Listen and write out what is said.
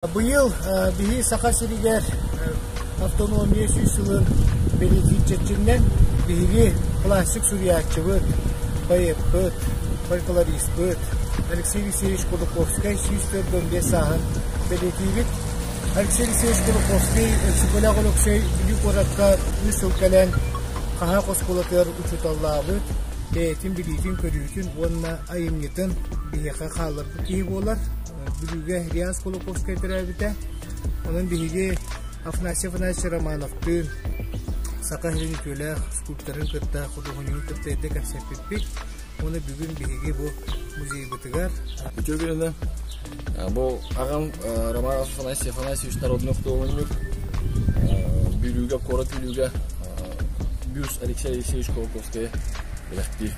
Быйыл биһи Саха сиригэр автономия сүүс сылын бэлиэтиир чэрчитинэн биһиги классик суруйааччыбыт, поэппыт, фольклориспыт Алексей Алексеевич Кулаковскай 145 сааһын бэлиэтиибит. Алексей Алексеевич Кулаковскай Өксөкүлээх Өлөксөй Бүлүү куоракка үс сыл кэлэн хаһаах оскуолатыгар учууталлаабыт, бэйэтин билиитин-көрүүтүн уонна айымньытын биһиэхэ хаалларбыт киһи буолар. Бүлүүгэ Ильяс Кулаковскай төрөөбүтэ. Онон биһиги Афанасий Афанасьевич Романовтыын Саха сирин үтүөлээх скульпторын кытта, худуоһунньугун кытта эрдэ кэпсэппиппит. Уонна бүгүн биһиги бу музейбытыгар Үтүө күнүнэн. Бу аҕам Романов Афанасий Афанасьевич народный худуоһунньук. Бүлүүгэ, куорат Бүлүүгэ бюст Алексей Алексеевич Кулаковскай бэлэхтиир.